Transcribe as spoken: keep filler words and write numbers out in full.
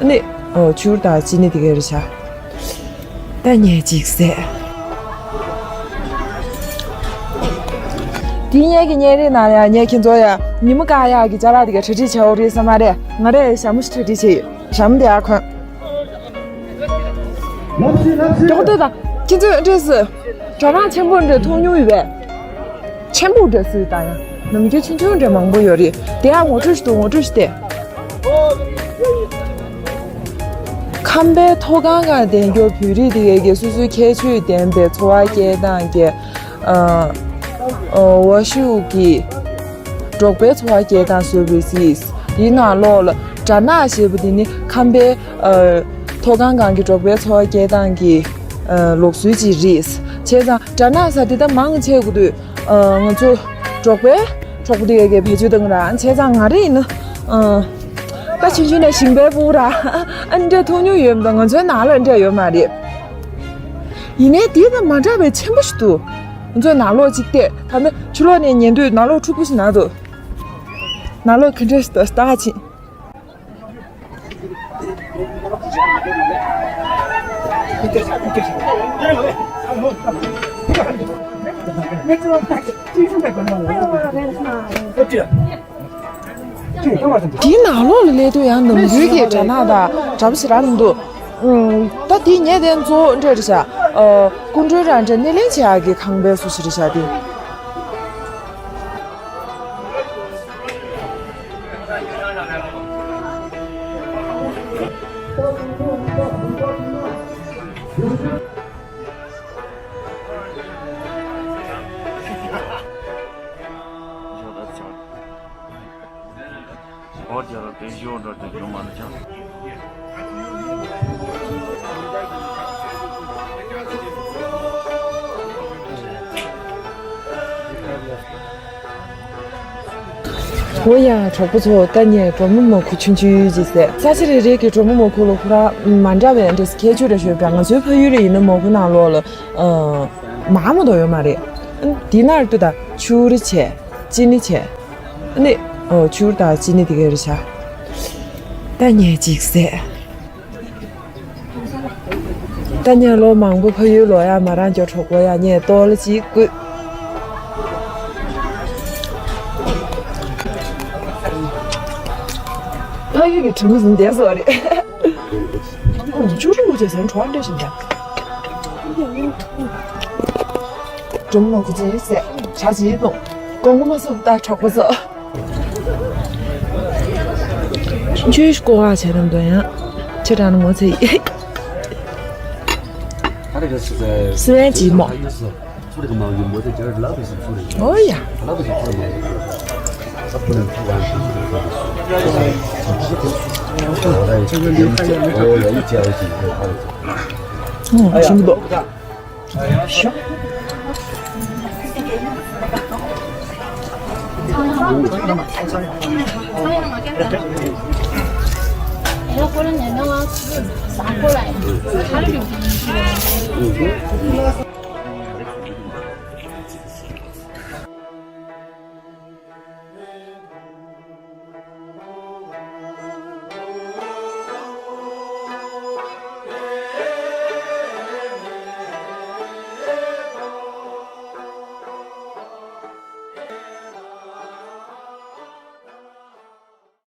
ནི། ཨོ། ཆུར་དང་ཅི་ནི་དེ་ག་རེ་བྱ། ད་ངས་ཅིག་ཟས། དེ་ངེད་ཀྱི་བརྙན་རིས་ནང་ཡང་ངས་ཁྱེད་ཚོ་ཡང་ཉི་མ་བཀག་ཡག་གི་ཅ་ལག་དེ་ག་གྲ་སྒྲིག་བྱས་ཡོད་རེད་བསམ་མ་རེད། ང་རས་ཞྭ་མོ་ཞིག་གྲ་སྒྲིག་བྱས་ཡོད། ཞྭ་མོ་དེ་ཡར་གོན། མགྱོགས་ཏེ་དང་། ཁྱེད་ཚོས་འདྲ་སི། སྦྲ་ནག་ཆེན་པོ་འདྲ་མཐོང་མྱོང་ཡོད་པས། ཆེན་པོ་འདྲ་སི་ད་ཡང་ནམ་རྒྱུན་ཆུང་ཆུང་འདྲ་མང་པོ་ཡོད་རེད། དེ་ཡང་ངོ་སྤྲོད་ཞིག་འདུག་ངོ་སྤྲོད་ཞིག་སྟེ། ཁམས་པའི་མཐོ་སྒང་ག་བསྡད་མཁན་བོད་རིགས་དེ་གའི་སོ་སོའི་ཁྱད་ཆོས་ལྡན་པའི་འཚོ་བ་སྐྱེལ་སྟངས་ཀྱི་ཨ་ཨ་བ་ཤུག་གི་འབྲོག་པའི་འཚོ་བ་སྐྱེལ་སྟངས་བཟོས་པའི་སིས། དེའི་ནང་ལོགས་ལ་སྦྲ་ནག་ཞེས་པ་དེ་ནི་ཁམས་པའི་ཨ་མཐོ་སྒང་གང་གི་འབྲོག་པའི་འཚོ་བ་སྐྱེལ་སྟངས་ཀྱི་ཨ་ལུགས་སྲོལ་ཅིག་རེད། བྱས་ཙང་སྦྲ་ནག་ཟེར་དེ་ད་མང་ཆེ་གི་དུས་ཨ་ང་ཚོ་འབྲོག་པའི་གྲོགས་པོ་དེ་གའི་བེད་སྤྱོད་བཏང་ར། བྱས་ཙང་ང་རེ་ཡིན་ན་ཨ་ད་ཆུང་ཆུང་ནས་ཞིང་པའི་ཕྲུ་གུ་ར་ཨ་འདྲས་མཐོང་མྱོང་ཡོད་མ་གཏོགས་ང་ཚོའི་ནང་ལ་འདྲས་ཡོད་མ་རེད། ཡིན་ནའི་དེ་དང་མ་འདྲ་བའི་ཆེན་པོ་ཞིག་འདུག་ང་ཚོའི་ནང་ལོགས་གཅིག་བལྟས། ད་ནི་ཕྱི་ལོགས་ནས་ཉན་དུས་ནང་ལོགས་འཁྲུག་པོ་ཞིག་ན་འདུག་ནང་ལོགས་ག་འདྲ་ཞིག་འདུག་ལྟ་ག་ཕྱིན། འདིའི་ནང་ལོགས་ལ་སླེབས་དུས་ཡང་ནམ་རྒྱུན་གྱི་སྦྲ་ནག་དང་འདྲ་པོ་ཞིག་རག་མི་འདུག་ཨུམ། ད་འདི་ངས་དེ་ཚོ་འདྲ་རེད་ཤག་ཨ། སྐུ་མགྲོན་རང་འདྲ་སྣེ་ལེན་བྱེད་ཡག་གི་ཁང་པའི་སུ་ཞིག་རེད་ཤག་དེ། ཨོ་རྒྱ་ར་དེ་ཞོ་འགྲོ་དེ་ཡོང་མ་ལ་ཆགས། འོ་ཡ། གྲོགས་པོ་ཚོ། ད་ངས་གྲོ་མོ་མ་ཁུ་ཆུང་ཆུང་ཅིག་ཟས། ས་ཆ་རེ་རེ་གི་གྲོ་མོ་མ་ཁུ་ལ་ཁོ་རང་མ་འདྲ་བའི་འདྲ་ཁྱད་ཆོས་རེ་ཡོད་པས། ང་ཚོའི་ཕ་ཡུལ་ལ་ཡིན་ན་མ་ཁུ་ནང་ལོགས་ལ་ཨ་མར་མ་གཏོགས་ཡོད་མ་རེད། འདི་ནང་ལ་ལྟོས་དང་། ཆུར་བྱས། ཅི་ནི་བྱས། ཨ་ནི། ཨོ། ཆུར་དང་ཅི་ནི་དེ་ག་རེ་བྱ། ད་ངས་ཅིག་ཟས། ད་ངས་ལོ་མང་པོ་ཕ་ཡུལ་ལོག་ཡ་མ་རག་མཁན་གྲོགས་པོ་ཡ་ངས་ལྟོ་ལ་ཅིག་བསྐུས། ཕ་ཡུལ་གྱི་དྲི་མ་ཟིན་བསྡད་སོགས་རེད། ཨ་ནི་ཆུ་རུ་བྱས་ཟིན་གྲོགས་འདྲ་ཞིག་འདྲ། སྒྲུང་ལོ་ཀུ་ཅི་ཟེར་བྱ་ཅི་ལོ། ཀོང་ཀོ་མ་སོགས་ད་གྲོགས་པོ་སོགས། ཆུ་ཤ་ཀོ་བ་བྱས་རམ་དོ་ཡང་། ཆེ་དྲགས་ན་མོ་ཚེ་ཡི། སི་ཝན་ཇི་མོ། ཨོ་ཡ། ཨུ། ཞིམ་པོ་འདུག